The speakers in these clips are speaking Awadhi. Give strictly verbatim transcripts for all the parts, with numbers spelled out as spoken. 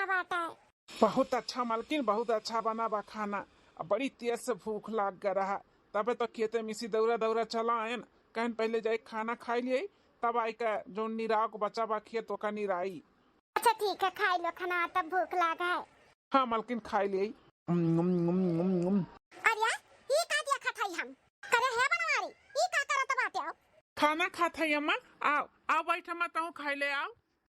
बाटे। बहुत अच्छा मलकिन, बहुत अच्छा बना बा खाना। अब बड़ी तेज से भूख लाग गया रहा, तबे तो खेते में से दौरा दौरा चला आयन। कहन पहले जाए खाना खाई लिए, तब आई का जो निराव को बचा बा खेत ओका निराई। अच्छा ठीक है, खाई लो खाना, तब भूख लाग है। हाँ मलकिन, खाई लिए। उम, उम, उम, उम, उम। अरे, ई का दिया खात हई हम? करे हे बनवारी, ई का करत बाटे हो? खाना खात हई अम्मा, आओ, आओ बैठ अम्मा, तहूँ खाई ले आओ।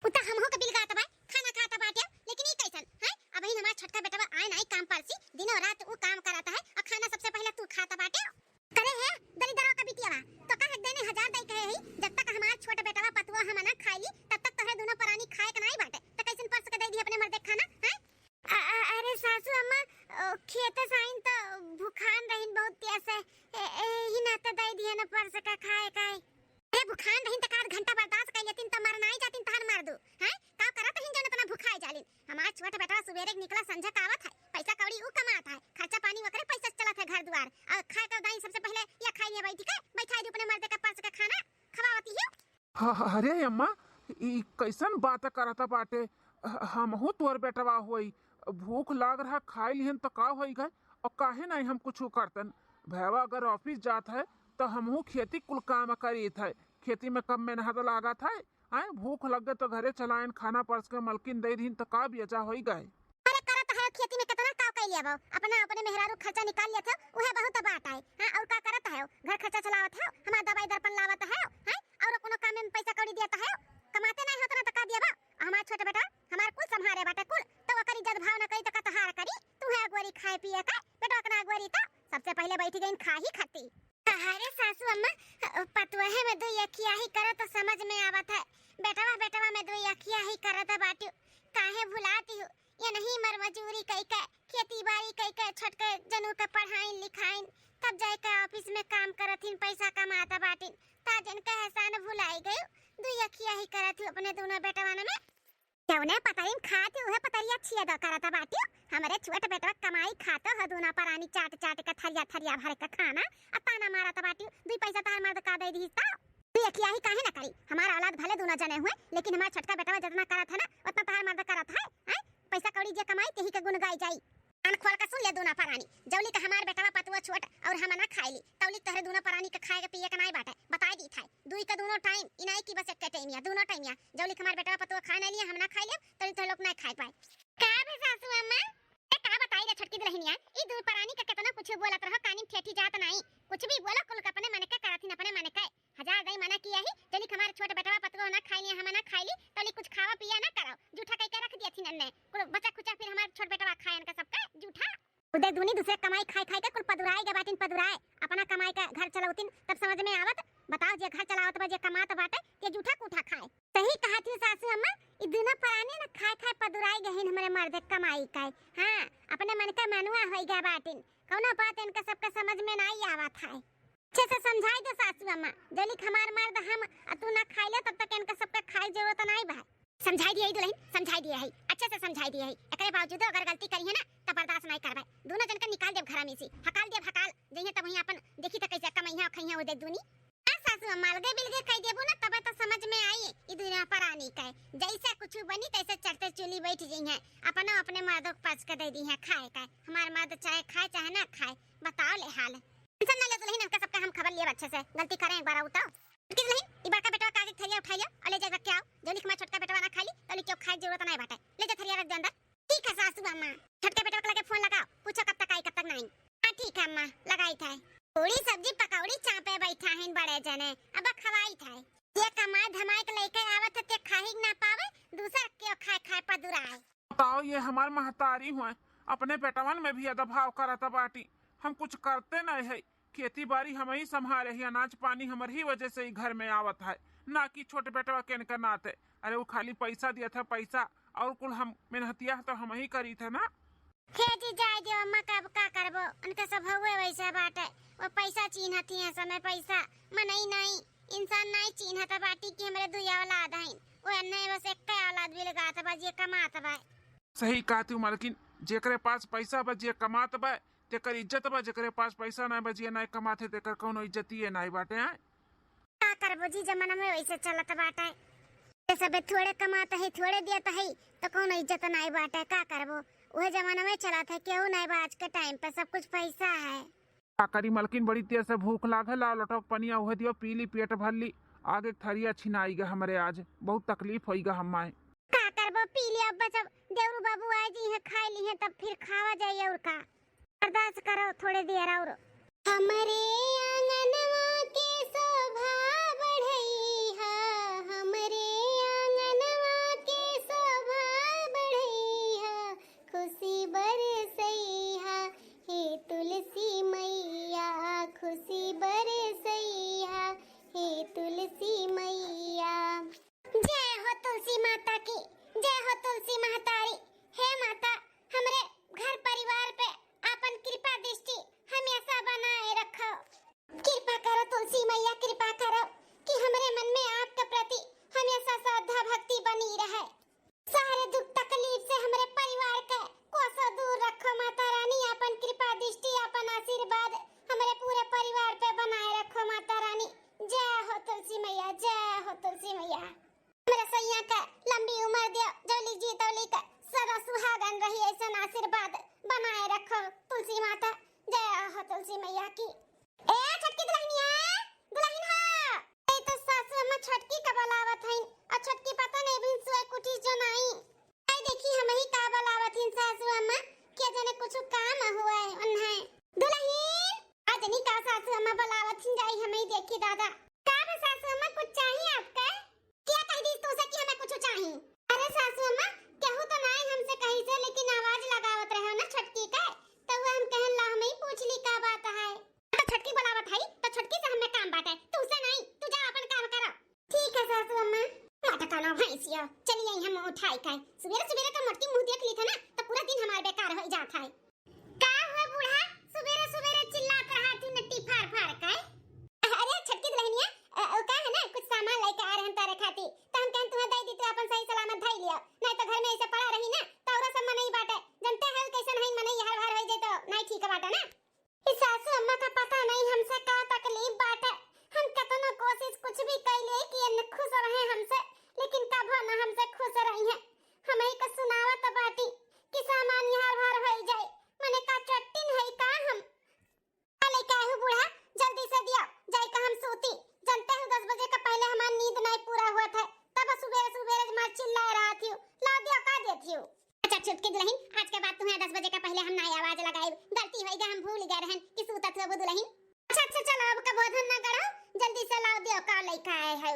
उ त हमहू के बिलगात बा, खाना खात बाटे, लेकिन ई कैसन, हैं? अबहिन हमार छोटका बेटवा आए नाई काम पर से, दिनों रात उ काम करत है, और खाना सबसे पहले तू खात बाटे। करे हे, दलिद्रवा का बिटियावा, तो का हक देने हजार दाई कहे ही, जब तक हमार छोट बेटवा पतुआ हम ना खाई ली, तब तक तोहरे दोनों परानी खाए के नाई बाटे, त कैसन परस के दे दी अपने मर्दे खाना, हैं? अ-, अ-, अरे सासू अम्मा, ओ, खेते से आइन त भुखान रहिन बहुत तेज से, ए, ए, ही नाते दे दिए न परस का खाए का। अरे भुखान रहिन त का आध घंटा बर्दाश्त कर लेतिन त मर नाई जातिन तहार मर्दू, हैं? का करत रहिन जौन इतना भुखाए जालिन? हमार छोट बेटवा सुबेरे के निकला संझा का आवत है, पैसा कौड़ी उ कमात है, खर्चा पानी ओकरे पैसा से चलत है घर दुआर, और खाए के दाई सबसे पहले या खाई लिया बैठी के, बैठा दी अपने मर्दे का परस का खाना, खवावती है। ह-, ह-, अरे अम्मा, ई कैसन बात करत बाटे? ह-, हमहू तोर बेटवा होई, भूख लाग रहा, खाई लिहन त का होई गए? और काहे नहीं हम कुछ करतन? भैया अगर ऑफिस जात है, तो हमहू खेती कुल काम करीत है, खेती में कम मेहनत लागत है। आए, भूख लग गए तो घरे चलायन, खाना परस के मलकिन दे दीन, तो का बेचा होई गए? अरे करत है खेती में कितना का कैलिया बाऊ, अपना अपने मेहरारू खर्चा निकाल लेत हो, उहे बहुत बात है। हाँ, और का करत है? घर खर्चा चलावत है, हमार दवाई दर्पण लावत है, हैं? और कोनो काम में पैसा कौड़ी देत है, कमाते नहीं होत ना तो का दिया बा? हमार छोट बेटा हमार कुल संभारे बाटे कुल, तो ओकर इज्जत भाव न करी तो का तोहार करी? तू है अगोरी खाए पिए का, बेटा ओकरा अगोरी तो सबसे पहले बैठ गईन खाही खाती। अरे सासू अम्मा, पतुहे में दो यखिया ही करे तो समझ में आवत है, बेटवा बेटवा में दो यखिया ही करत बाटियो, काहे भुलाती हो? ये नहीं मर मजूरी कई के, खेती बाड़ी कई के, छोटके जनू के पढ़ाइन लिखाइन, तब जाए के ऑफिस में काम करथिन, पैसा कमात बाटिन, ता जन के एहसान भुलाई गयो, दो यखिया ही करत हो अपने दोनों बेटवन में। जौने पतरिन खात हो, उहे पतरिया छिया द करत बाटियो। हमरे छोट बेटवा कमाई खात हो, दूना परानी चाट चाट के थरिया थरिया भर के खाना, आ ताना मारत बाटियो, दुई पैसा तहार मर्द का दे दीस त? तू यखियाही काहे ना करी? हमार औलाद भले दूना जने हुए, लेकिन हमार छोटका बेटवा जितना करत है ना, उतना तहार मर्द करत है, हैं? पैसा कौड़ी जे कमाई, तेही के गुण गाई जाई। कान खोल के सुन ले दूना परानी, जौली के हमार बेटवा पतुआ छोट और हम ना खाइली, तौली तोहरे दूना परानी के खाए के पिए के नाई बाटे, बताई दी था। दुई के दूनो टाइम, ई नाई कि बस एक टाइम या, दूनो टाइम या। जौली के हमार बेटवा पतुआ खाए ना लिए, हम ना खाई लेब, तौली तोहरे लोग ना खाए पाए। का बे सासू अम्मा? ए, का बताई रे छोटकी दुल्हनिया, ई दूर परानी के केतना कुछ बोलत रहो, कानी में ठेठी जात नाई। कुछ भी बोलो, कुल के अपने मन के करथिन, अपने मन के। हजार दाई मना किया ही, जौली के हमार छोट बेटवा पतुआ ना खाई लिए, हम ना खाई ली, तौली कुछ खावा पिया ना करो। जूठा कई के रख दिया थी नन्ने। कुल बचा खुचा फिर हमार छोट बेटवा खाए इनका सबका जूठा। उदय दूनी दूसरे कमाई खाए खाए के कुल पदुराए गए बाटिन, पदुराए। अपना कमाई का घर चलावतिन, तब समझ में आवत। बताओ, जे घर चलावत बा, जे कमात बाटे, ते जूठा कूठा खाए। सही कहा थी सासू अम्मा, ई दूनो परानी न खाए खाए पदुराई गहिन हमरे मर्दे कमाई खाए। हाँ, अपने मन का मनुआ होई गया बाटिन, कौनो बात इनका सबका समझ में नाई आवत है। अच्छे से समझाई दे सासू अम्मा, जौली के हमार मर्द हम आ तू ना खाई ले, तब तक इनका सबका खाए जरूरत नाई बा। समझाई दिए ही दुल्हन, समझाई दिए ही, अच्छे से समझाई दिए ही। एकरे बावजूदो अगर गलती करी है ना, तो बर्दाश्त नाई करबे। दूनो जन के निकाल देब घरा में से, हकाल देब हकाल, जइहे तब वहीं अपन देखी तो कैसे कमैया खैया वो दे दूनी। आ सासू अम्मा, अलगे बिलगे कह देबू ना, तबे तो समझ में आई ई दुनिया परानी के। जैसे कुछ बनी तैसे चढ़ते चूली बैठ जइहे, अपनो अपने मर्दों के परस के दे दीहे खाए के। हमार मर्द चाहे खाए चाहे ना खाए, बताओ ले हाल। टेंशन ना ले दुल्हन, इनका सबका हम खबर लिया अच्छे से। गलती करें एक बार आऊ तो। किस दुल्हन, ई बड़का बेटवा का आगे थरिया उठाई लिया और ले जाए रख के आओ। जौली के हमार छोटका बेटवा ना खाई ली, तौली क्यों खाए जरूरत नहीं बाटे। ले जा थरिया रख दे अंदर। ठीक है सासू अम्मा, छोटके बेटवा के लगे फोन लगाओ, पूछो कब तक आई कब तक नहीं। हाँ ठीक है अम्मा, लगाई था। पूरी सब्जी पकौड़ी चापे बैठा है बड़े जने, अब खवाई था। ये कमाए धमाए के लेके आवत है, ते खाही ना पावे, दूसर क्यों खाए खाए पदुराए। बताओ, ये हमार महतारी हुए, अपने बेटवन में भी अदभाव करत बाटी। हम कुछ करते नहीं है, खेती बाड़ी हम ही संभाले ही, अनाज पानी हमर ही वजह से ही घर में आवत है, ना कि छोट बेटवा के इनका नाते। अरे वो खाली पैसा दिया था, पैसा, और कुल हम मेहनतिया तो हम ही करी थे ना। हे जी, जाए दे अम्मा, का, का करबो, उनके सब हुए वैसे बाटे। वो पैसा चीन्हती है समय, पैसा मनई नहीं, इंसान नहीं चीन्हत बाटी कि हमरे दुई औलाद हैं। वो अन्ने बस एक औलाद बिलगात बा, जे कमात बा। सही कहती हूँ मालकिन, जेकरे पास पैसा बा, जे कमात बा, तेकर इज्जत बा, जेकरे पास पैसा ना बा, जे ना कमात है, तेकर कौनो इज्जतिये ना बाटे, हैं? का करबो जी, जमाना में वैसे चलत बाटे। ये सबे थोड़े कमात है, थोड़े दियत है, तो कौनो इज्जत नाई बाटे, का करबो? उहे जमाना में चलत है, केहू नाई बा आज के टाइम पे, सब कुछ पैसा है। का करी मलकिन, बड़ी तेज से भूख लागे, लाओ लोटक पनिया उहे दियो, पी ली, पेट भर ली। आगे के थरिया छिनाई गा हमरे आज, बहुत तकलीफ होई गा हमाए। का करबो, पी लिया, अब जब देवरू बाबू आए जी हैं, खाए ली हैं, तब फिर खावा जाई और का। बर्दाश्त करो थोड़े देर और। हमरे आंगनवा के शोभा बढ़इहा, हमरे आंगनवा के शोभा बढ़इहा, खुशी बरसइहा, हे तुलसी मैया, खुशी बरसइहा, हे तुलसी मैया। जय हो तुलसी माता की, जय हो तुलसी महतारी। हे माता, हमरे घर परिवार पे आपन कृपा दृष्टि हमेशा बनाए रखो। कृपा करो तुलसी मैया, कृपा करो कि हमरे मन में आपके प्रति हमेशा श्रद्धा भक्ति बनी रहे। सारे दुख तकलीफ से हमरे परिवार के कोसों दूर रखो माता रानी, आपन कृपा दृष्टि, आपन आशीर्वाद हमरे पूरे परिवार पे बनाए रखो माता रानी। जय हो तुलसी मैया, जय हो तुलसी मैया। हमरे सैया के लंबी उम्र दियो, जौली जी तौली के सदा सुहागन रही, ऐसन आशीर्वाद बनाए रखो तुलसी माता। जय हो तुलसी मैया की। ए छोटकी दुल्हनिया, दुल्हन हो। ए तो सासू अम्मा छोटकी का बुलावत हईन, और छोटकी पता नहीं बिन सोए कुठी जो नाई। आई देखी हम ही का बुलावत हईन सासू अम्मा, के जने कुछ काम हुआ है उन्हें। दुल्हन, आज नहीं का सासू अम्मा बुलावत हईन, जाई हम ही देखी दादा। का बा सासू अम्मा, कुछ चाहिए आपका? क्या कह दी तू से कि हमें कुछ चाहिए? अरे सासू अम्मा, केहू तो नाई हमसे कही से, लेकिन आवाज लगावत रहे हो ना छोटकी के, तो वो हम कहन ला हम ही पूछ ली का बात है। तो छोटकी बुलावत है, तो छोटकी से हमें काम बाटे, तू से नहीं, तू जा अपन काम करो। ठीक है सासू अम्मा। मोटा काना भैंसिया, चली आई हम उठाई का। सुबेरे सुबेरे तो मोटकी मुंह देख ली था ना, तो पूरा दिन हमार बेकार हो जात है। का हुआ बूढ़ा, सुबेरे सुबेरे चिल्लात रहा तू नट्टी फाड़ फाड़ के? अरे छोटकी दुल्हनिया, अ, वो का है ना, कुछ सामान लेके आ रहे हैं तारे खाती, तो हम कहन तुम्हें दे दी, तू अपन सही सलामत धई लिया, नहीं तो घर में ऐसे पड़ा रही ना, तो औरो सब मनई बाटे, जनते हैं कैसन है मनई, हर हर हो जाए तो नहीं ठीक बाटे ना। ई सासू अम्मा का पता नहीं हमसे का तकलीफ बाटे, हम कतनो कोशिश कुछ भी कैले कि ये खुश रहे हमसे, लेकिन कभो न हमसे खुश रही है। हम ही का सुनावत बाटी कि सामान यहाँ भार होई जाए, मने का चट्टिन है का हम? आ लेके आए हूँ बूढ़ा, जल्दी से दिया, जाए का हम सूती। जानते हो दस बजे का पहले हमार नींद नहीं पूरा हुआ था, तब सुबेरे सुबेरे मार चिल्लाए रहा थी, ला दिया का देती हूँ। अच्छा छोटकी दुल्हन, आज के बाद तुम्हें दस बजे का पहले हम ना आवाज लगाए, गलती होई गा, हम भूल गए रहन कि सूतत हो वो दुल्हन। अच्छा अच्छा चलो अब कबो धन ना गढ़ो, जल्दी से लाओ दियो का लेके आए हो।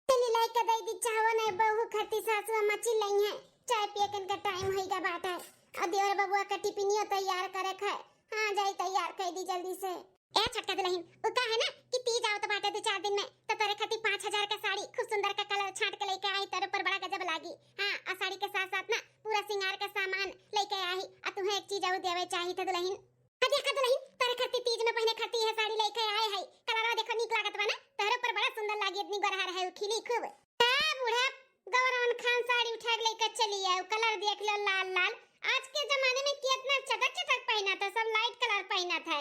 चली लाई के दे दी, चाहो नहीं बहू खाती सासू अम्मा चिल्लाई है, चाय पिए कन का टाइम होई गा बाटे। और देवर बबुआ का टिफिनियो तैयार करे है। हाँ जाई तैयार कर दी जल्दी से। ए छोटका दुल्हन, उ का है ना कि तीज आवत बाटे दो चार दिन में, तो तोरे खातिर पाँच हजार का साड़ी खूब सुंदर का कलर छांट के लेके आई, तोरे ऊपर बड़ा गजब लागी। हाँ, आ साड़ी के साथ साथ ना पूरा सिंगार का सामान लेके आई। आ तुम्हें एक चीज और देवे चाहिए था दुल्हन। हाँ देखा दुल्हन, तोरे खातिर तीज में पहने खातिर यह साड़ी लेके आए है। कलरवा देखो नीक लागत बा ना, तोरे ऊपर बड़ा सुंदर लागी, इतनी गोरहर है, खिली खूब। हाँ बूढ़ा, गौरवन खान साड़ी उठा के लेके चली आए, कलर देख लो लाल लाल। आज के जमाने में कितना चटक चटक पहना था, सब लाइट कलर पहना था।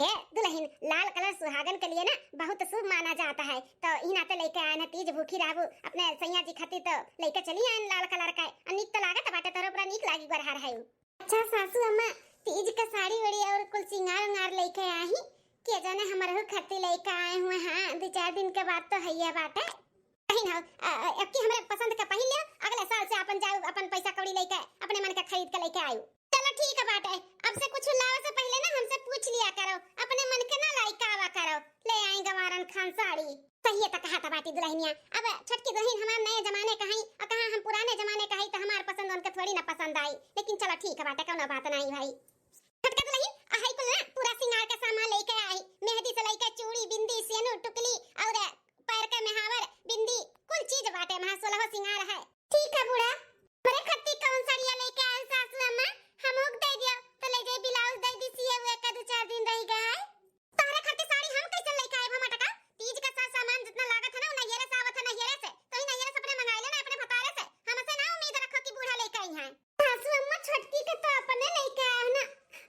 ए दुल्हन, लाल कलर सुहागन के लिए ना बहुत शुभ माना जाता है, तो ई नाते लेके आए ना, तीज भूखी रहबू अपने सैया जी खातिर, तो लेके चली आए लाल कलर का। आ नीक तो लागत बाटे, तोहरे पूरा नीक लागी गोरहार है। अच्छा सासू अम्मा, तीज का साड़ी ओड़ी और कुल सिंगार उंगार लेके आई, के जाने हमरहू खातिर लेके आए हुए। हाँ, दो चार दिन के बाद तो है ये बात है। बहिन हो, अ, अ, अब की हमरे पसंद का पहिन लियो, अगले साल से अपन जाऊ, अपन पैसा कौड़ी लेके, अपने मन का खरीद के लेके आयु। चलो ठीक है बाटे, अब से कुछ लावे से पहले ना हमसे पूछ लिया करो, अपने मन के ना लाई कावा करो, ले आई गंवारन खान साड़ी। सही है तो कहा था बाटी दुल्हनिया, अब छोटकी दुल्हन हमार नए जमाने का हई, और कहाँ हम पुराने जमाने का हई, तो हमार पसंद उनके थोड़ी ना पसंद आई, लेकिन चलो ठीक है बाटे, कौनो बात नहीं भाई। छोटका दुल्हन, आ हई कुल ना पूरा सिंगार का सामान लेके आई, मेहंदी से लेके चूड़ी, बिंदी, सेनुर, टुकली और पैर के मेहावर, बिंदी, कुल चीज बाटे, महा सोलह सिंगार है। ठीक है बूढ़ा, हमरे खत्ती कौन साड़िया लेके आयल सासू अम्मा, हमहू के दे दियो, तो ले जाई ब्लाउज दे दी सिए हुए का दो चार दिन रह गया है। तोहरे खत्ती साड़ी हम कैसे लेके आए भमटका? तीज का साज सामान जितना लागत है ना, वो नैहरे से आवत है, नैहरे से। तो ही नैहरे से अपने मंगाए लेना, अपने भतारे से। हमसे ना उम्मीद रखो कि बूढ़ा लेके आई हैं। सासू अम्मा छोटकी के तो अपने लेके आए ना,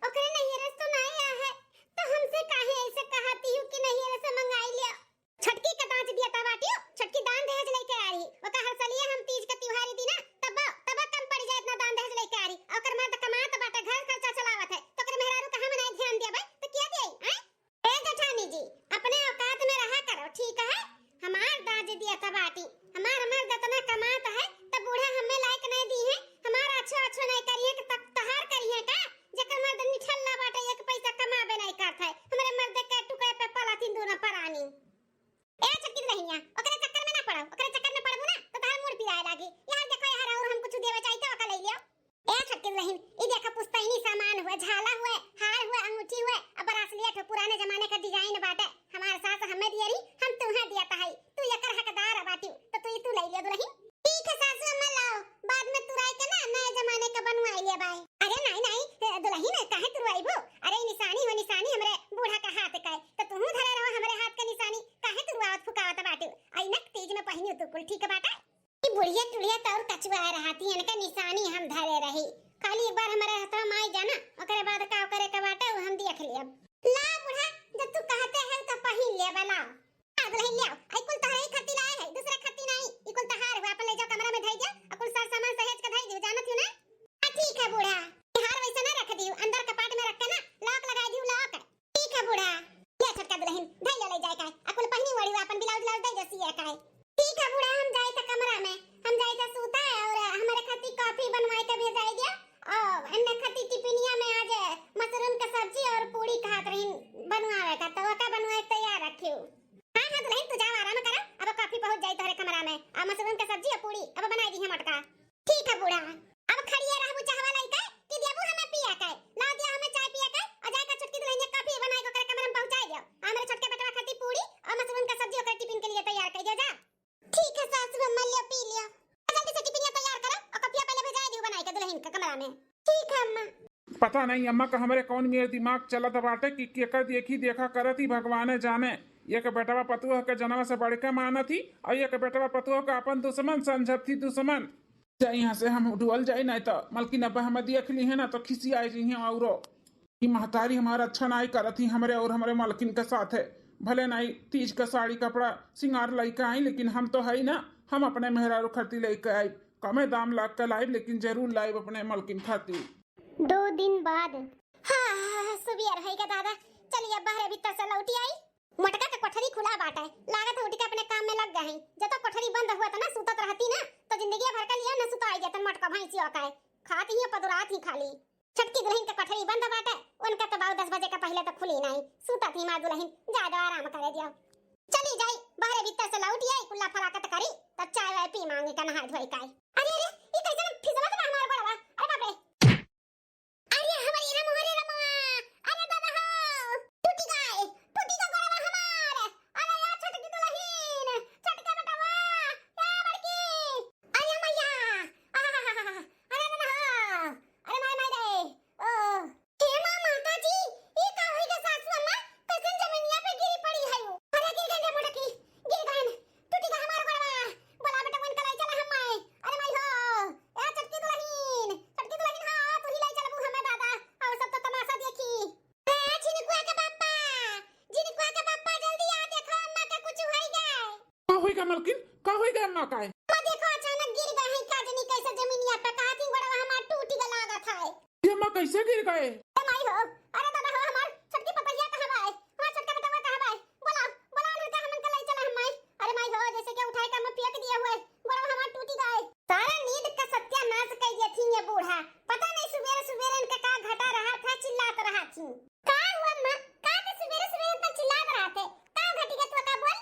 ओकरे नैहरे से तो नहीं आया है, तो हमसे काहे ऐसे कहती हूँ कि नैहरे से मंगाई लिया? छोटकी के दांच दिया था बाटियो, छोटकी दान दहेज लेके आ रही, ओका हर सलिया इनका निशानी हम धरे रही। खाली एक बार हमरे हथवा में आई जाना, ओकरे बाद का करे के बाटे, उ हम देख लेब। ला बूढ़ा, जब तू कहते है तो पहिन लेबा, ला। आ दुलहिन, ले आओ। आई कुल तोहरे ही खातिर लाए है, दूसरे खातिर नहीं। ई कुल तहार हुआ, अपन ले जाओ, कमरा में धई दे, आ कुल सर सामान सहेज के धई दे, जानत हो ना? हाँ, ठीक है बूढ़ा। हार वैसे ना रख दियो, अंदर कपाट में रख के ना लॉक लगा दियो, लॉक। ठीक है बूढ़ा। ले छोटका दुलहिन, धई ले, ले जाए का है। आ कुल पहिनी ओढ़ी हुआ, अपन ब्लाउज व्लाउज दे दे सिए का है। ठीक है बूढ़ा, हम जाई त कमरा में, हम जाई त सूता है और हमरे खातिर कॉफी बनवाए के भेजाई दिया। और अन्य खातिर टिफिनिया में आज मशरूम का सब्जी और पूड़ी कहत रही बनवावे का, तो ओका बनवाए के तैयार रखियो। हाँ, हाँ, दुलहिन, तू जाओ, आराम करा। अब कॉफी पहुँच जाई तोहरे कमरा में। आ मशरूम के सब्जी और पूड़ी अब बनाई दी हम मोटका। ठीक है बूढ़ा। अब खड़िए रहबू चाहवा लइके कि देबू हमें पिया के? ला दिया हमें चाय पिया के, और जाए का छोटकी दुलहिनिया कॉफी बनाई के ओकरे कमरा में पहुँचाई दियो। आ हमरे छोटके बेटवा खातिर पूड़ी और मशरूम के सब्जी ओकरे टिफिन के लिए तैयार कर दिया जा। ठीक है सासू अम्मा, लियो पी लियो। जल्दी से टिफिनिया तैयार करो और कॉफिया पहले भेजाई दियो बनाई के दुलहिन के कमरा में। ठीक है अम्मा। पता नहीं अम्मा का हमरे कौन मेरे दिमाग चलत बाटे कि केकर देखी देखा करत ही भगवाने जाने। एक बेटवा पतोह के जनवा से बढ़ के मानत ही और एक बेटवा पतोह का अपन दुश्मन समझत ही, दुश्मन। जा यहाँ से हम डुअल जाई, नहीं तो मलकिन अब हम देख ली है ना तो खिसियाई रही हैं औरो। ई महतारी हमार अच्छा नाई करत ही हमरे और हमरे मलकिन के साथ है। भले नाई तीज का साड़ी कपड़ा सिंगार लइके आई, लेकिन हम तो है ना, हम अपने मेहरारू खरती लइके आई। कमे दाम लाग के लाइब, लेकिन जरूर लाइब अपने मलकिन खातिर। दो दिन बाद। हाँ, सुबियर है का दादा, चलिए बाहरे भीतर से लौटी आई। मोटका के कोठरी खुला बाटे, लागत है उठ के अपने काम में लग गए हैं। जब तो कोठरी बंद हुआ था ना, सुतत रहती ना, तो जिंदगी भर के लिए न सुता आई जातन मोटका भैंसियों का है। खात ही पदुरात ही खाली। छोटकी दुलहिन के कोठरी बंद बाटे, उनका तो बाऊ दस बजे के पहले तो खुली नहीं। सुतत ही माँ दुलहिन, जा दो आराम करे दियो। चली जाई, बाहरे भीतर से लौट आई, कुल्ला फराकत करी, तब चाय वाय पी मांगी का नहाए धोए का। अरे, अरे, ई कैसन फिसलत बा हमार गोड़वा? अरे बाप रे। अरे हमारी रमवा रे रमवा, अरे दादा हो, टूटी गए, टूटी गए गोड़वा हमार। अरे यार छोटकी दुलहिन, छोटका बेटवा, या बड़की, अरे मैया, आहाहाहा, अरे दादा हो, अरे माय माय रे, ओ, हे माँ माता जी, ई का होई गे सासू अम्मा, कैसन जमीनिया पे गिरी पड़ी है वो? अरे गिर गए रे मोटकी, गिर गए, टूटी गए हमार गोड़वा, बोला बेटा मन कलाई चला हम माय, अरे माय हो, ए छोटकी दुलहिन, छोटकी दुलहिन, हाँ, तू ही लाई चलबू हमें दादा, और सब तो तमाशा देखी। ए, झिनकुआ के पापा, झिनकुआ के पापा, जल्दी आ, देखो अम्मा के कुछ होई गए। का होई गए मलकिन? का होई गए अम्मा का? अम्मा देखो, अचानक गिर गए हैं, का जनी कैसे जमीनिया पे, का थी गोड़वा हमार टूट गए लागत है। ये अम्मा कैसे गिर गए? ए माई हो, अरे दादा हो, हमार छोटकी पतहिया कहाँ बा? हमार छोटका बेटवा कहाँ बा? बोला, बोला उनका, हमन के ले चला हम माई। अरे माई हो, जैसे कि उठाए के हम फेंक दिए हुए, गोड़वा हमार टूट गए। सारा नींद का सत्यानाश कर दिया थी ये बूढ़ा। पता नहीं सुबेरे सुबेरे इनका का घटा रहा था, चिल्लात रहा थी। का हुआ माँ? का तो सुबेरे सुबेरे पर चिल्लात रहा थे? का घटी गया तू का बोल?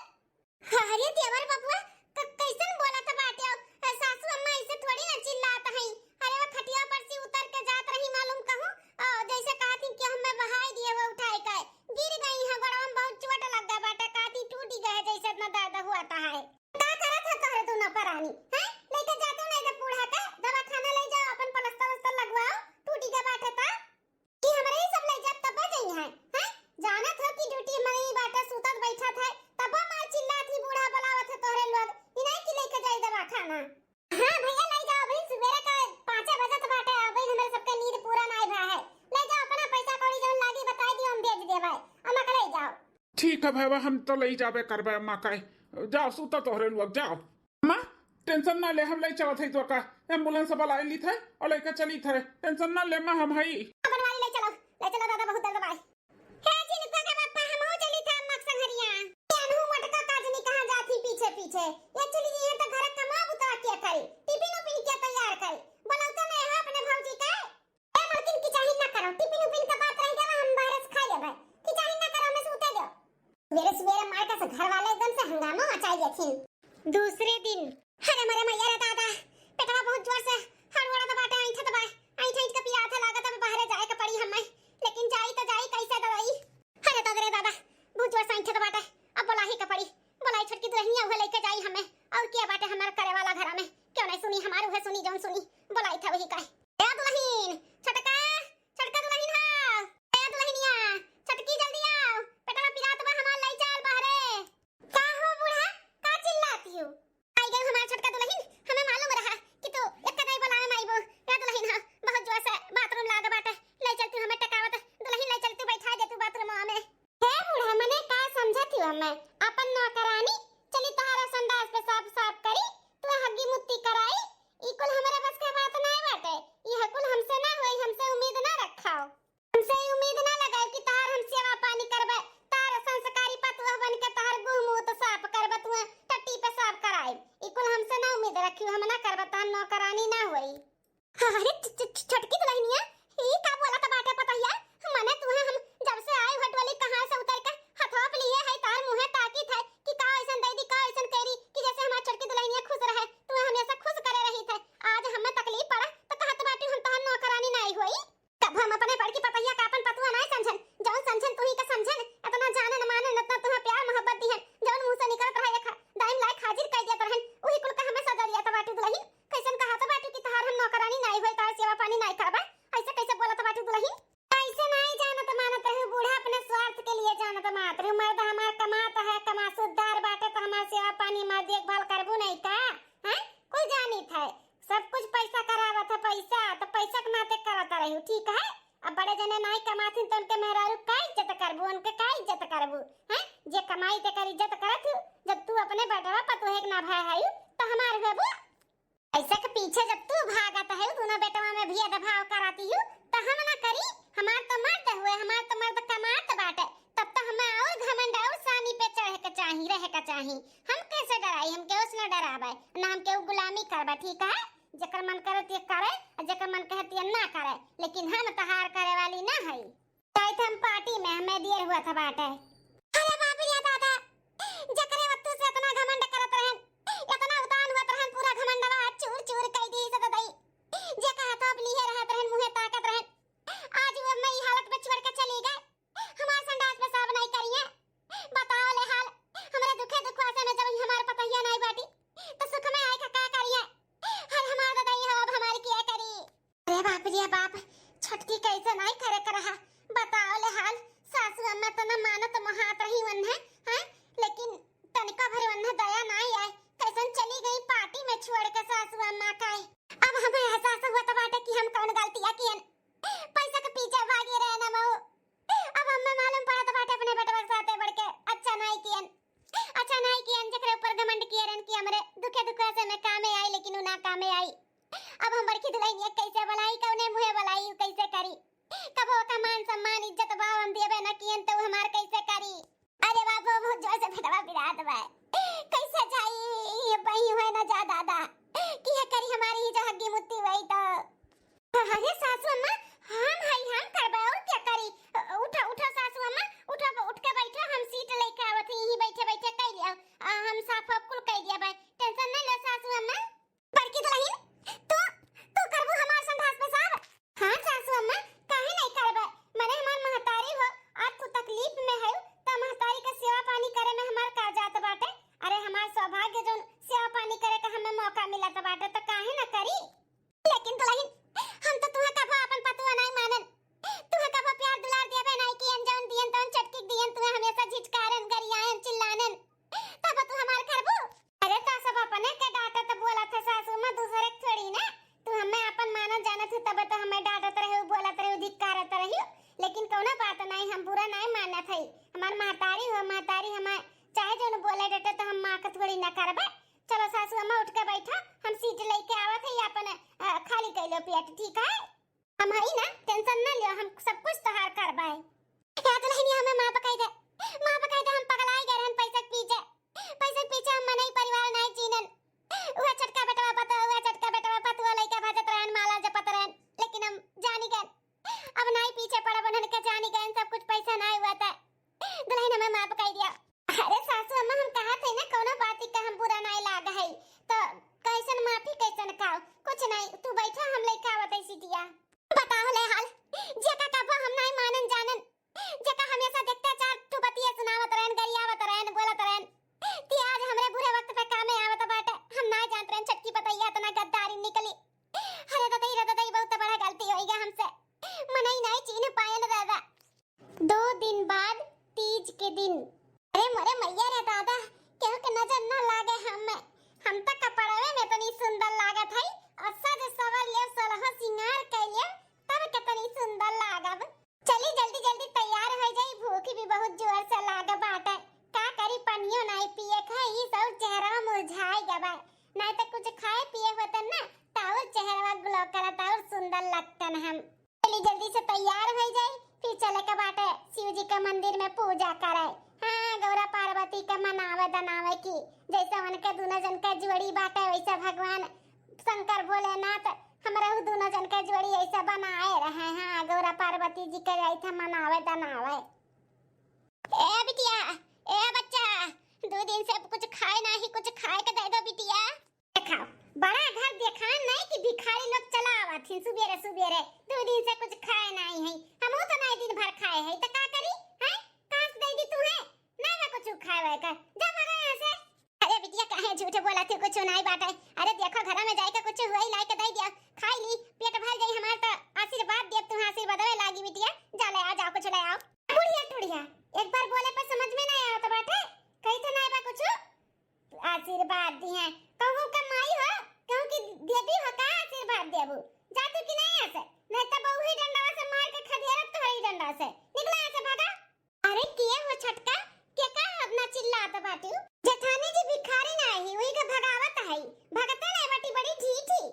अरे देवर बबुआ, क-, कैसन बोलत बाटे हो? अ, सासू अम्मा ऐसे थोड़ी ना चिल्लात हई। अरे वो खटिया पर से उतर के जात रही मालूम कहूँ, अ, जैसे कहत ही कि हमें बहाई दिए हुए उठाए के। गिर गई है, गोड़वा में बहुत चोट लग गया बाटे, कहती टूट गए जैसे इतना दर्द हुआ था है। का करत है तोहरे दोनों परानी, हैं? लेके जाते नहीं तो बूढ़ा के दवाखाना ले जाओ, अपन पलस्तर वस्तर लगवाओ, टूटी के बाटे ता। कि हमरे ही सब ले जाब तब जई हैं, हैं? जानत हो कि ड्यूटी में ही बाटे, सुतत बैठत है, तब मार चिल्लात ही बूढ़ा बुलावत है तोहरे लोग, इन्हें की लेके जाई दवाखाना। हाँ भैया ले जाओ, अभी सुबेरे का पाँचे बजत बाटे, अभी हमरे सबके नींद पूरा नाई भा है। ले जाओ अपना पैसा कौड़ी जौन लागी बताई दियो, हम भेज देबै, अम्मा का ले जाओ। ठीक है भैया, हम तो ले जाबे करबे अम्मा का। जाओ सुता तोहरे लोग, जाओ। अम्मा, टेंशन ना ले, हम ले चलत हई तो का, एम्बुलेंस वाला आई लीत है और लेके चलीत है, टेंशन ना ले अम्मा, हम हई। बनवारी ले चलो, ले चलो दादा, बहुत दर्द बा। हे जिनका के बापा, हम हो चलीत है अम्मा के संघरिया। अनहु मटका काजनी कहाँ जात ही पीछे पीछे। ये चली ये तो घर का माँ बुता के करी, टिफिन उफिन के तैयार करी। बोलौते नहीं है अपने भौजी के। ए मलकिन की चाही ना करो, टिफिन उफिन का बात रह गया, हम बाहर से खा लेबै। की चाही ना करो, हमें सूते दो। मेरे सुबेरे मार का से घर वाले एकदम से हंगामा मचाई देथिन। दूसरे दिन। अरे मरे मैया रे दादा, पेटवा बहुत जोर से हड़बड़ात बाटे, ऐंठत बा, ऐंठ ऐंठ के पिरात है, लागत अब बाहरे जाए के पड़ी हमें, लेकिन जाई तो जाई कैसे दवाई? अरे दादा रे दादा, बहुत जोर से ऐंठत बाटे, अब बोलाही के पड़ी, बोलाई छोटकी दुल्हनिया उहे लेके जाई हमें, और क्या बाटे हमार करे वाला घरा में, क्यों नहीं सुनी हमार उहे सुनी जौन सुनी, बोलाई था वही का। ए दुल्हन, छोटका, छोटका दुल्हन हा, ए दुल्हनिया, छोटकी जल्दी आओ, पेटवा पिरात बा हमार, ले चल बाहरे। का हो बूढ़ा, का चिल्लाती हो? आई गई हमार छोटका दुल्हन, हमें मालूम रहा कि तू एक कदाई बोला नौकरानी नाई होई, तार सेवा पानी नाई करबा, ऐसे कैसे बोलत बाटू दुलहिन? ऐसे नाई जानत मानत रहू, बूढ़ा अपने स्वार्थ के लिए जानत मानत रहू। मर्द हमार कमात है, कमासुद्दार बाटे, तो हमार सेवा पानी, हमार देखभाल करबू नहीं का? हैं? कुल जानित है, सब कुछ पैसा करावत है, पैसा तो पैसा के नाते करत रहू, ठीक है? अब बड़े जने नाई कमाथिन तो उनके मेहरारू का इज्जत करबू, उनके का इज्जत करबू? हैं? जे कमाई ते कर इज्जत करत हूँ, जब तू अपने बेटवा पतोहे के ना भाई है तो हमार हुआ बू? पैसा के पीछे जब तू भागत है, दोनों बेटवा में भेदभाव कराती हूँ, तो हम ना करी? हमार तो मर्द हुए, हमार तो मर्द कमात बाटे, तब तो हमें और घमंड और सानी पे चढ़े के चाही, रहे के चाही। हम कैसे डराई? हम केहू से ना डराबे, ना हम केहू गुलामी करबे, ठीक है? जेकर मन करे ते करे, और जेकर मन कहे ते ना करे, लेकिन हम तहार करे वाली ना हई। जाइत हम पार्टी में, हमें देर हुआ था बाटे। अरे बाप रे दादा, जकरे वत्तू से इतना घमंड करत रहन, इतना उतान हुआ रहन, पूरा घमंडवा आज चूर चूर कई दी से ददई। जे कहा तो अब लिए रहत रहन, मुँहे ताकत रहन, आज वो मैं ई हालत में छोड़ के चली गए। हमार संडास पेशाब नहीं करिए, बताओ ले हाल। हमरे दुखे दुखवा से में जब हमार पतोहिया नहीं बाटी, तो सुख में आए का, का करिए? हर हमार ददई हो, अब हमार किया करी? अरे बाप रे बाप, छोटकी कैसे नहीं करे कर रहा, बताओ ले हाल। सासू अम्मा तो न मानत मोहात रही वन्हे, हैं? लेकिन तनिको भर वन्हे दया नहीं आए, कैसन चली गई पार्टी में छोड़ के सासू अम्मा का। अब हमें एहसास हुआ तो बाटे कि हम कौन गलतिया कियन, पैसा के पीछे भागी रहे न मऊ। अब हमें मालूम पड़ा तो बाटे अपने बेटवा के साथे बढ़ के अच्छा नहीं कियन, अच्छा नहीं कियन, जेकरे ऊपर घमंड किए रहन कि हमरे दुखे दुखे से में कामे आई, लेकिन उ ना कामे आई। अब हम बड़की दुल्हनिया कैसे बुलाई, कौने मुँहे बुलाई, उ कैसे करी? कबो ओका मान सम्मान, इज्जत भाव हम देबे न कियन, तो उ हमार कैसे करी? अरे बाबू, बहुत जोर से पेटवा पिरात बा, कैसे जाई? ये बही हुए ना जा दादा, कि ये करी हमारी ही जो हग्गी मुत्ती हुई तो। अरे सासू अम्मा, हम हई, हम करबे, और क्या करी? उठो, उठो सासू अम्मा, उठो, उठ के बैठो, हम सीट लेके आवत हई, यहीं बैठे बैठे कई लिया, आ, हम साफ वाफ कुल कई दिया बा, टेंशन नहीं लो सासू अम्मा। बड़की दुल्हन, तू, तू करबू हमार संडास पेशाब? हाँ सासू अम्मा, काहे नहीं करबे? मने हमार महतारी हो, आज तू तकलीफ में है, त महतारी का सेवा पानी करे में हमार का जात बाटे? अरे हमार सौभाग्य जोन सेवा पानी करे का हमें मौका मिलत बाटे, त काहे ना करी? लेकिन दुल्हन, हम तो तुहे कभो अपन पतुआ नहीं मानन, तुहे कभो प्यार दुलार देबे नहीं कियन, जौन दियन तौन चटकी दियन, तुहे हमेशा झिझकारन, गरियायन, चिल्लानन, तब तू हमार करबू? अरे तो सब अपने के डांटत बोलत है सासू माँ, दूसरे के थोड़ी ना। तू हमें अपन मानत जानत हूँ, तब तो हमें डांटत रहे, बोलत रहे, धिक्कारत रही। लेकिन कौनो बात नहीं, हम बुरा नहीं मानत है। हमार महतारी हो, महतारी हमें चाहे जौन बोले डटे तो हम माँ के थोड़ी ना करबे। चलो सासू अम्मा उठ के बैठा, हम सीट लेके आवत है, अपन अ, खाली कर लो पेट, ठीक है? हम हई ना, टेंशन ना लियो, हम सब कुछ तोहार करबे। या दुल्हनिया हमें माफ कर दे, माफ कर दे, हम पगलाई गए रहन पैसा के पीछे, पैसा के पीछे हम मनई परिवार नहीं चीनन। उहे छोटका बेटवा पतो, उहे छोटका बेटवा पतुआ लइका भजत रहन, माला जपत रहन, लेकिन हम जानी गए, अब नहीं पीछे पड़ब, उन्हन के जानी गए, सब कुछ पैसा नहीं हुआ था। दुल्हन हमें माफ कर दिया। अरे सासू अम्मा, हम कहा थे ना, कौनो बात का हम बुरा नहीं लाग है, तो कैसन माफी कैसन खाओ, कुछ नहीं, तू बैठा, हम लेके आवत है सीटिया। बताओ ले हाल, जेका कबो हम नहीं मानन जानन, जेका हमेशा देखते चार तू बतिया सुनावत रहन, गरियावत रहन, बोलत रहन, ती आज हमरे बुरे वक्त पे कामे आवत बाटे। हम ना जानत रहन छोटकी पतैया इतना गद्दारी निकली। अरे ददई रे ददई, बहुत बड़ा गलती होई गया हमसे, मनई नहीं चीन पायन दादा। दो दिन बाद तीज के दिन। अरे मोरे मैया रे दादा, केहू के नजर ना लागे हम में। हम तो कपड़वे में इतनी सुंदर लागत हई, और सज सवर लेब, सोलहो सिंगार कइ लेब, तब कितनी सुंदर लागब। चली जल्दी जल्दी तैयार हो जाई, भूख भी बहुत जोर से लाग बाटे। का करी, पनियो नाई पिए खाई, ई सब चेहरा मुरझाई गबा। नाई तो कुछ खाए पिए होतन ना, तो और चेहरा ग्लो करत और सुंदर लगतन हम। चली जल्दी से तैयार हो जाई, फिर चले के बाटे शिव जी के मंदिर में पूजा करे। हाँ, गौरा पार्वती के मनावे दनावे की, जैसे उनके दोनों जन के जोड़ी बाटे, वैसे भगवान शंकर भोलेनाथ हमरहू दोनों जन के जोड़ी ऐसे बनाए रहे। हाँ, गौरा पार्वती जी के जाइत है मनावे दनावे। ए बिटिया, ए बच्चा, दो दिन से कुछ खाए नाही, कुछ खाए के दे दो बिटिया। देखाओ, बड़ा घर देखान नहीं कि भिखारी लोग चला आवत हैं सुबेरे सुबेरे, दो दिन से कुछ खाए नहीं है। हमहू तो नहीं दिन भर खाए है, तो का करी? हैं? कहाँ से दे दी तू है? नहीं मैं कुछ खाए वाए का, जा भागा यहाँ से। अरे ये काहे झूठ बोलत हो, कुछ नाई बाटे। अरे देखो, घर में जाइके कुछ हुआ ही लाइके दे दिया, खाई ली, पेट भर जाई हमार, तो आशीर्वाद दिया, तुम्हें आशीर्वाद लागी बिटिया। जा ले आओ, जाओ कुछ ले आओ। बुढ़िया टुढ़िया, एक बार बोले पर समझ में ना आवत बाटे, कही तो ना बा कुछ। आशीर्वाद दी है, कहूँ का माई हो, कहूँ की देवी हो का आशीर्वाद देबू? जा तू कि नहीं ऐसे, नहीं तो बहु ही डंडा से मार के खदेरब तोहरी डंडा से। निकला ऐसे, भागा। अरे के हो छोटका, के का अपना चिल्लात बाटू? जेठानी जी भिखारी ना ही, वही के भगावत है। भगते नहीं बाटी, बड़ी ढीठ ही।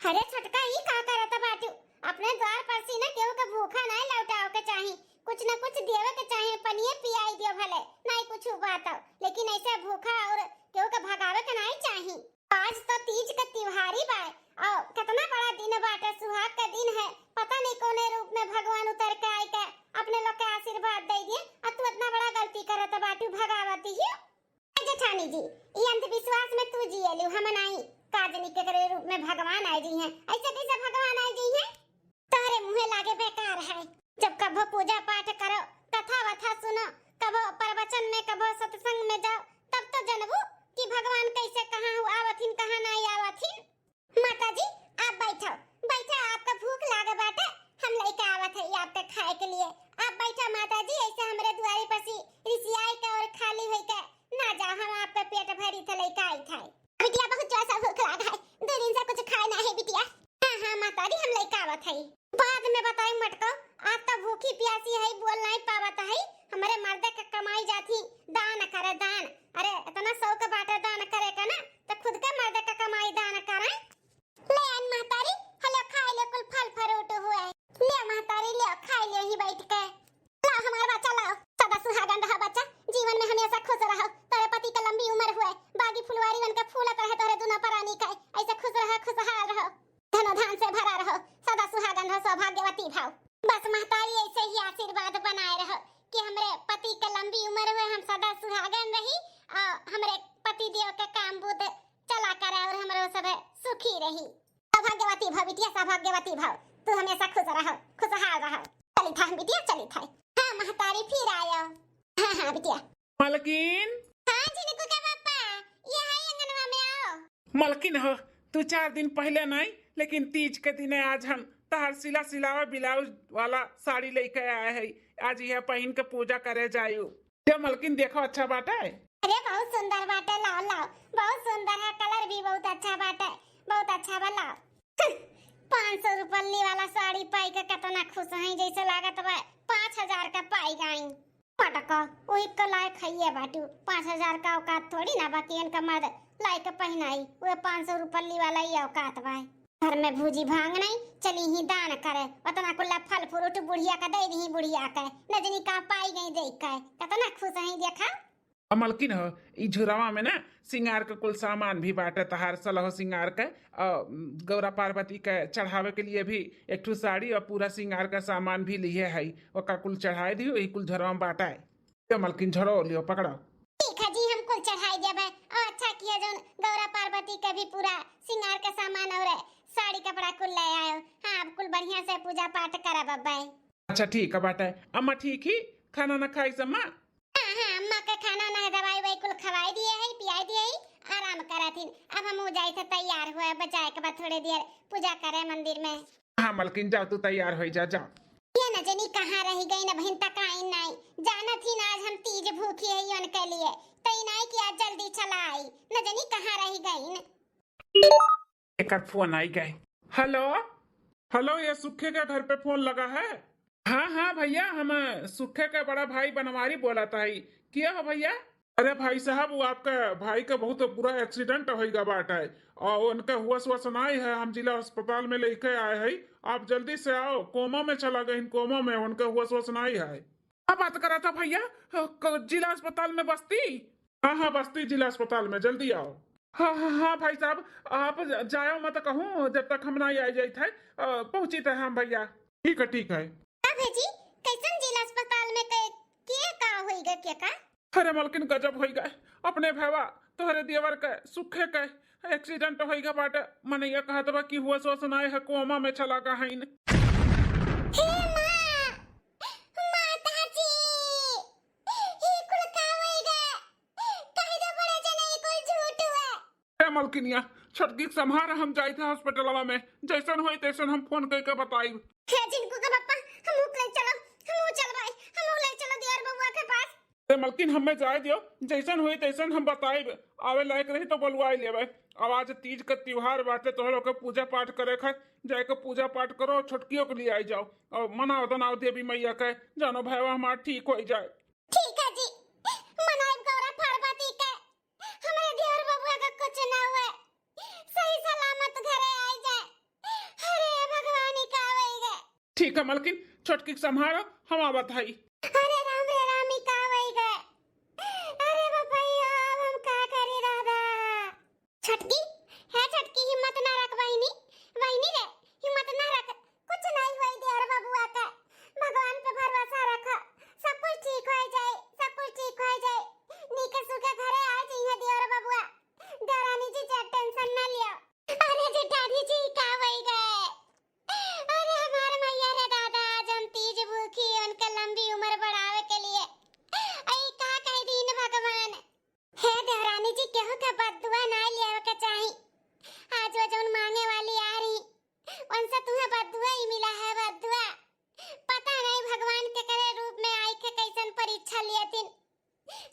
अरे छोटका, ई का करत बाटू? अपने द्वार पर से ना केहू के भूखा नहीं लौटाओ के चाही, कुछ न कुछ देवे के चाही, पनिये पियाई दियो भले, नहीं कुछ बात हो, लेकिन ऐसे भूखा और केहू के भगावे के नहीं चाही। आज तो तीज के त्योहारी बा, और कितना बड़ा दिन बाटे, सुहाग का दिन है, पता नहीं कौने रूप में भगवान उतर के आए के अपने लोग के आशीर्वाद दे दिए, और तू इतना बड़ा गलती करत बाटू, भगावती ही। ए जेठानी जी, ई अंधविश्वास में तू जियलू, हम नहीं। का जनी केकरे रूप में भगवान आए जी हैं, ऐसे कैसे भगवान आए जी हैं? तोहरे मुँहे लागे बेकार है। जब कभो पूजा पाठ करो, कथा वथा सुनो, कभो प्रवचन में, कभो सत्संग में जाओ, तब तो जनबू कि भगवान कैसे कहाँ हु आवथिन, कहाँ नहीं आवथिन। माता जी, आप बैठो, बैठो, आपका भूख लागे बाटे, हम लेके आवत है आपके खाए के लिए। आप बैठो माता जी, ऐसे हमरे दुआरी पर से रिसियाई के और खाली होई के ना जाओ, हम आपका पेट भरी थे लेके आई थे। बिटिया, बहुत जोर से भूख लाग है, दो दिन से कुछ खाए ना है बिटिया। हाँ, हाँ माता जी, हम लेके आवत है। बाद में बताई मटको, आज तो भूखी प्यासी है, बोल नहीं पावत है। हमरे मर्दे के कमाई जाती दान करे, दान। अरे इतना शौक बाटे दान करे का ना, तो खुद के मर्दे के कमाई दान करे। ले आन महतारी, हलो खाए ले कुल फल फ्रूट हुए। ले महतारी, ले खाए ले ही बैठ के। लाओ हमार बच्चा, लाओ। सदा सुहागन रहो बच्चा, जीवन में हमेशा खुश रहो। तेरे पति के लंबी उम्र हुए, बागी फुलवारी बन के फूलत रहे तोरे दुनो परानी के। ऐसे खुश रहो, खुशहाल रहो, धनो धान से भरा रहो, सदा सुहागन रहो, सौभाग्यवती भव। बस महतारी ऐसे ही आशीर्वाद बनाए रहो कि हमरे पति के लंबी उम्र हुए, हम सदा सुहागन रही और हमरे पति देव के काम बुध चला करे और हमरो सब सुखी रही। सौभाग्यवती भव बिटिया, सौभाग्यवती भव, तू हमेशा खुश रहो, खुशहाल रहो। चली था हम बिटिया, चली था। हाँ महतारी, फिर आयो। हाँ, हाँ बिटिया। मलकिन। हाँ झिनकू के पापा, ये है अंगनवा में आओ। मलकिन हो, तू चार दिन पहले नहीं, लेकिन तीज के दिने आज हम तहार सिला सिलावा ब्लाउज वाला साड़ी लेके आए है। आज यह पहन के पूजा करे जायू। ये मलकिन देखो, अच्छा बाटे। अरे बहुत सुंदर बाटे, लाओ लाओ, बहुत सुंदर है, कलर भी बहुत अच्छा बाटे, बहुत अच्छा बा, लाओ। पाँच सौ रुपल्ली वाला साड़ी पाई के कितना खुश है, जैसे लागत बा पाँच हजार का पाई गई। पटका, वही के लायक है ये बाटू, पाँच हजार का औकात थोड़ी ना बाकी इनका मर्द लायक पहनाई, वे पाँच सौ रुपल्ली वाला ही औकात बा। घर में भूजी भांग नहीं, चली ही दान करे, उतना कुल्ला फल फ्रूट बुढ़िया का दे दी, बुढ़िया के न जनी का पाई गई दे के, कितना खुश है देखा। अ मलकिन हो, ई झुरवा में ना सिंगार के कुल सामान भी बाटे, तहार सलहो सिंगार के, अ, गौरा पार्वती के चढ़ावे के लिए भी एक ठो साड़ी और पूरा सिंगार का सामान भी लिए है, ओका कुल चढ़ाए दियो, ई कुल झुरवा में बाटे। ये मलकिन झरो लियो, पकड़ो। ठीक है जी, हम कुल चढ़ाई देबे। और अच्छा किया जौन गौरा पार्वती के भी पूरा सिंगार के सामान और साड़ी कपड़ा कुल ले आयो। हाँ, अब कुल बढ़िया से पूजा पाठ करब अब्बे। अच्छा ठीक है बाटे। अम्मा ठीक ही, खाना ना खाई अम्मा? हाँ, हाँ, अम्मा के खाना ना, दवाई ववाई कुल खवाई दिए है, पियाई दिए है, आराम करत हिन। अब हम जाई थे तैयार हुए, बजाए के बाद थोड़े देर पूजा करे मंदिर में। हाँ मलकिन, जाओ तू तैयार हो जा, जाओ। ये न जनी कहाँ रही गई, न बहिन तक आई नहीं। जानत ही ना आज हम तीज भूखी है उनके लिए, तो ई नहीं कि आज जल्दी चला आई, न जनी कहाँ रही गई न। एकर फोन आई गए। हेलो, हेलो, ये सुखे के घर पे फोन लगा है? हाँ, हाँ भैया, हम सुखे के बड़ा भाई बनवारी बोलत हई। किया हो भैया? अरे भाई साहब, वो आपका भाई का बहुत बुरा एक्सीडेंट होइगा बाटे, और उनका होश वश नाई है। हम जिला अस्पताल में लेके आए हई, आप जल्दी से आओ। कोमा में चला गइन, कोमा में, उनका होश वश नाई है। का बात करा था भैया? क-, जिला अस्पताल में बस्ती? हाँ, हाँ, बस्ती जिला अस्पताल में, जल्दी आओ। हाँ, हाँ, हाँ भाई साहब, आप ज-, जाओ मत कहूँ, जब तक हम ना आ जाइत है, अ, पहुँचित है हम भैया। ठीक है, ठीक है। का भेजी, कैसन जिला अस्पताल में के, के का होइगा, के का? अरे मलकिन, गजब होइगा। अपने भैवा, तोहरे देवर के, सुखे के एक्सीडेंट होइगा बाटे। मनैया कहत बा कि होश वश नाई है, कोमा में चला गइन। हे माँ, माता जी, ई कुल का होइगा? कहि दो बड़े जने, ई कुल झूठ मलकिनिया, छोटकी के संभार, हम जाइत है हॉस्पिटलवा में, जैसन होई तैसन हम फोन कइके बताइब। हे झिनकू के पप्पा, हमहू के ले चलो, हमहू चलबै, हमहू ले चलो देवर बबुआ के पास। ए मलकिन, हमें जाए दियो, जैसन होई तैसन हम बताइब, आवे लायक रही तो बोलवाई लेबै। अब आज तीज के त्योहार बाटे, तोहरो के पूजा पाठ करे के है, जाके पूजा पाठ करो, छोटकियो के लिए आई जाओ और मनाओ दनाओ देवी मैया के, जानो भैया हमार ठीक होई जाए। ठीक है जी, मनाइब गौरा पार्वती के, हमरे देवर बबुआ का कुछ ना हुए, सही सलामत घरे आई जाए। अरे भगवान, ई का होई गए। ठीक है मलकिन, छोटकी के संभारो, हम आवत हई। अरे राम रे राम, ई का होई गए। अरे बपैया, अब हम का करी दादा। छोटकी, हे छोटकी, हिम्मत ना रख बहिनी, बहिनी रे, हिम्मत ना रख, कुछ नहीं होई देवर बबुआ का, भगवान पे भरोसा रख, सब कुछ ठीक हो जाए, सब कुछ ठीक हो जाए। नीके सुखे घरे आ जइहे देवर बबुआ, देवरानी जी जी टेंशन ना लियो। अरे जेठानी जी, का होई गए? अरे हमार मैया रे दादा, आज हम तीज भूखी, उनके लंबी उम्र बढ़ावे के लिए। अई का कह दीन भगवान। हे देवरानी जी, केहू के बददुआ ना लेवे के चाही। आज वो जौन मांगे वाली आ रही, उनसे तुम्हें बददुआ ही मिला है, बददुआ। पता नहीं भगवान केकरे रूप में आई के कैसन परीक्षा लियतिन।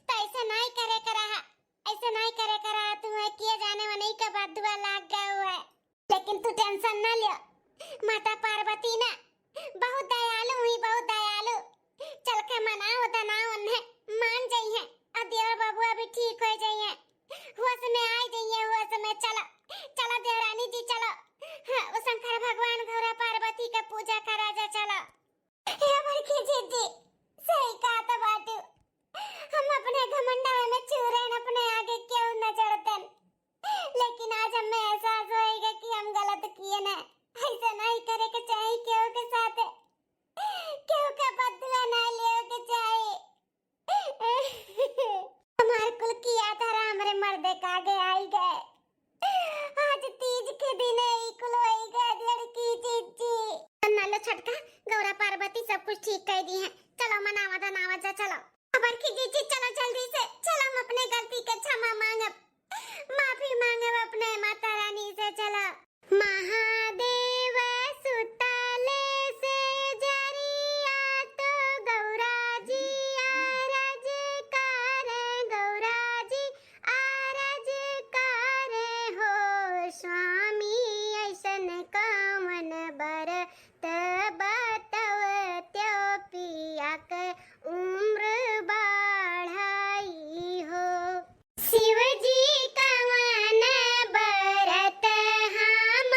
तो ऐसे नहीं करे के रहा, ऐसे नहीं करे के रहा, तुम्हें किए जाने वाले के बददुआ लाग गए हुए। लेकिन तू टेंशन ना लियो, माता पार्वती ना बहुत दयालु हुई, बहुत दयालु। चल के मनाओ दनाओ उन्हें, मान जइहे, और देवर बबुआ भी ठीक हो जइहे, होश में आ जइहे, होश में। चलो, चलो देवरानी जी, चलो। हाँ, वो शंकर भगवान गौरा पार्वती का पूजा करा जा, चलो। हे बड़की जीजी, सही कहत बाटू। हम अपने घमंडवा में चूरन, अपने आगे केहू न जरतन। लेकिन आज हमें एहसास होएगा कि हम गलत किए न। ऐसा नहीं करे के चाही केहू के साथ। केहू का बदला ना लेवे के चाही। हमार कुल किया धरा हमरे मर्दे का आगे आई गए। आज तीज के दिन ई कुल होई गए लड़की जीजी। ना लो छोटका, गौरा पार्वती सब कुछ ठीक कर दी है। चलो मनावा धनावा जा, चलो। बड़की जीजी चलो जल्दी से, चलो हम अपने गलती के क्षमा मांगब, माफी मांगब अपने माता रानी से, चलो। महादेव सुतले से जरिया तो गौरा जी आरज करे, गौरा जी आरज करे हो स्वामी, ऐसन कवन बरत बतवत्यो पिया के उम्र बढ़ाई हो। शिव जी कवन बरत हम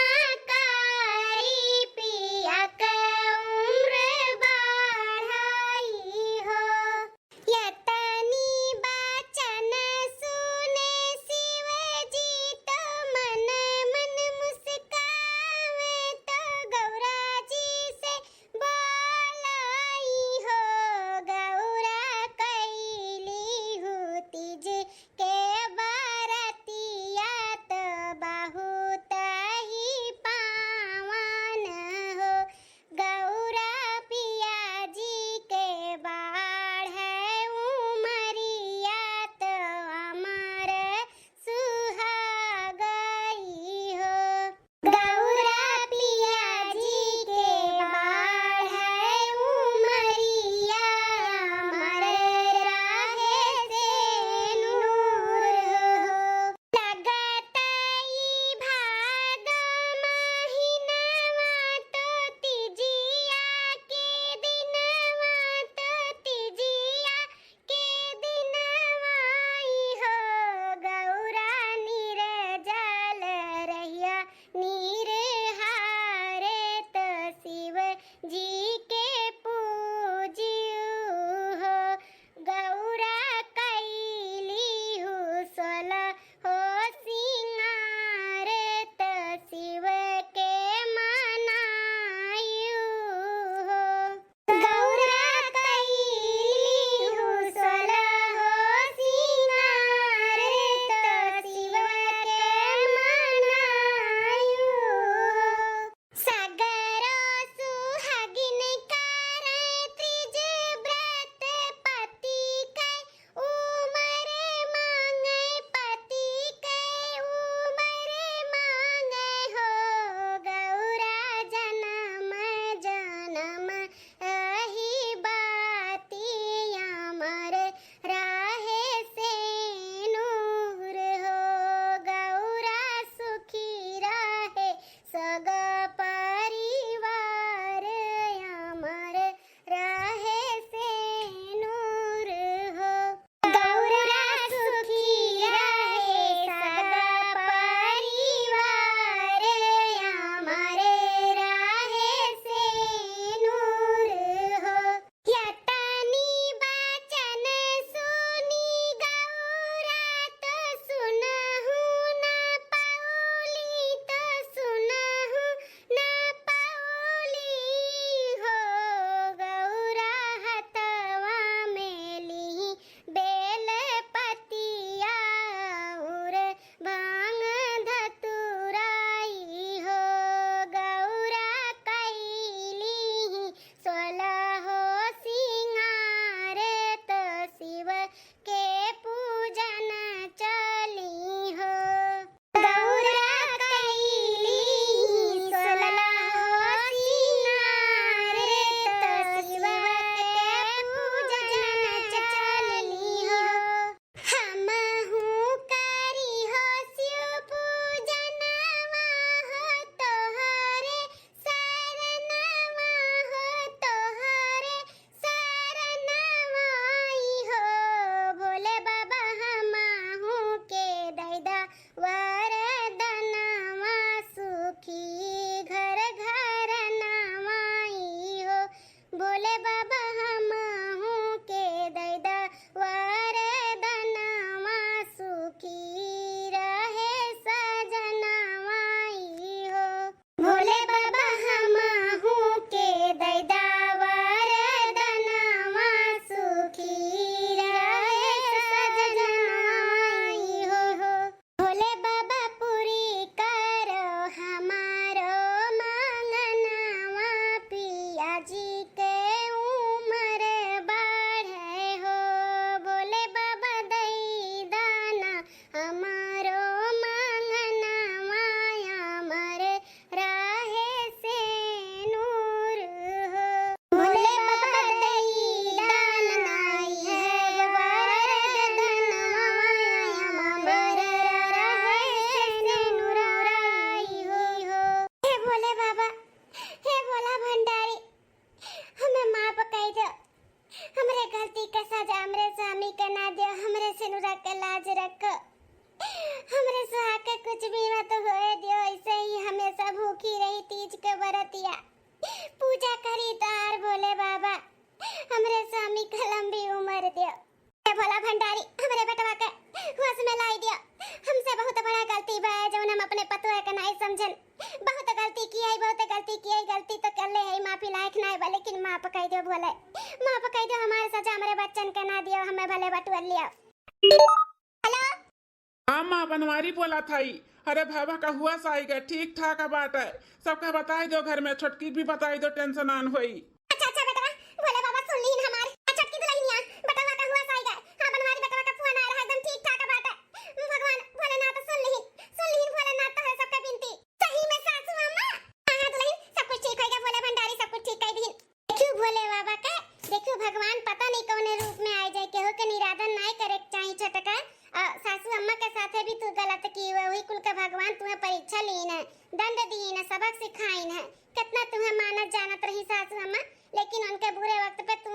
पूजा करी तार भोले बाबा, हमरे स्वामी का लंबी उम्र दियो। हे भोला भंडारी, हमरे बेटवा के होश में लाई दियो। हमसे बहुत बड़ा गलती बा, जौन हम अपने पतोह के नाई समझन। बहुत गलती की है, बहुत गलती की है, गलती तो कर ले है, माफी लायक नाई बा, लेकिन माफ कई दियो भोले, माफ कई दियो। हमारे सजा हमरे बच्चन के ना दियो, हमें भले बटुअर लियो। हेलो। हाँ माँ, बनवारी बोला थाई। अरे भैया का हुआ साई गए, ठीक ठाक बाटे। सबका बताई दो घर में, छोटकी भी बताई दो, टेंशन आन होई। अच्छा, अच्छा बेटवा, भोले बाबा सुन लीन हमार। आ छोटकी दुल्हनिया, बेटवा का हुआ साई गए। हाँ, बनवारी बेटवा का फोन आ रहा, एकदम ठीक ठाक बाटे। भगवान भोलेनाथ सुन लीन, सुन लीन भोलेनाथ तोहरे सबका बिनती। सही में सासू अम्मा? हाँ, हाँ दुल्हन, सब कुछ ठीक होइगा, भोले भंडारी सब कुछ ठीक कई दीन। देखियो भोले बाबा के, देखियो भगवान पता नहीं कौने रूप में आए जाए, केहू के निरादर नाय करे के चाही छोटका। आ, सासू अम्मा के साथे भी तू गलत की हुए, वही कुल के भगवान तुम्हें परीक्षा लीन है, दंड दीन है, सबक सिखाइन है। कितना तुम्हें मानत जानत रही सासू अम्मा, लेकिन उनके बुरे वक्त पे तू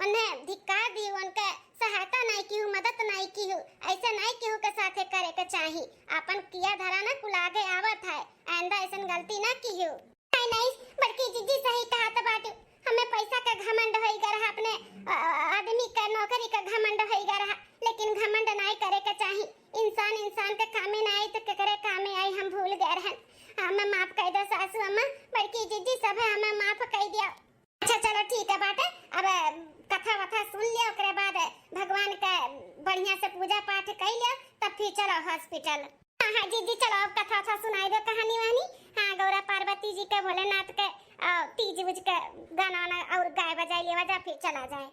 उन्हें धिक्कार दी, उनके सहायता नहीं की हूँ, मदद नहीं की हूँ। ऐसे नहीं केहू के साथे करे के चाही, अपन किया धरा ना कुल आगे आवत है, आइंदा ऐसन गलती ना की हूँ। नहीं, नहीं, बड़की जीजी सही कहत बाटू। हमें पैसा का घमंड होई गा रहा, अपने, अ, अ, आदमी का नौकरी का घमंड होई गा रहा, लेकिन घमंड नाई करे के चाही। इंसान इंसान के कामे ना आई तो केकरे कामे आई, हम भूल गए रहन। हमें माफ कर दो सासू अम्मा, बड़की जीजी सब है, हमें माफ कर दिया। अच्छा चलो ठीक है बाटे, अब कथा वथा सुन लिया, ओकरे बाद भगवान का बढ़िया से पूजा पाठ कर लिया, तब फिर चलो हॉस्पिटल। हाँ, हाँ, जीजी, चलो, अब कथा उथा सुनाई दो, कहानी वहानी। हाँ, गौरा पार्वती जी के, भोलेनाथ के, अ, तीज उज के गाना वाना और गाए बजाए लेवा जा, फिर चला जाए।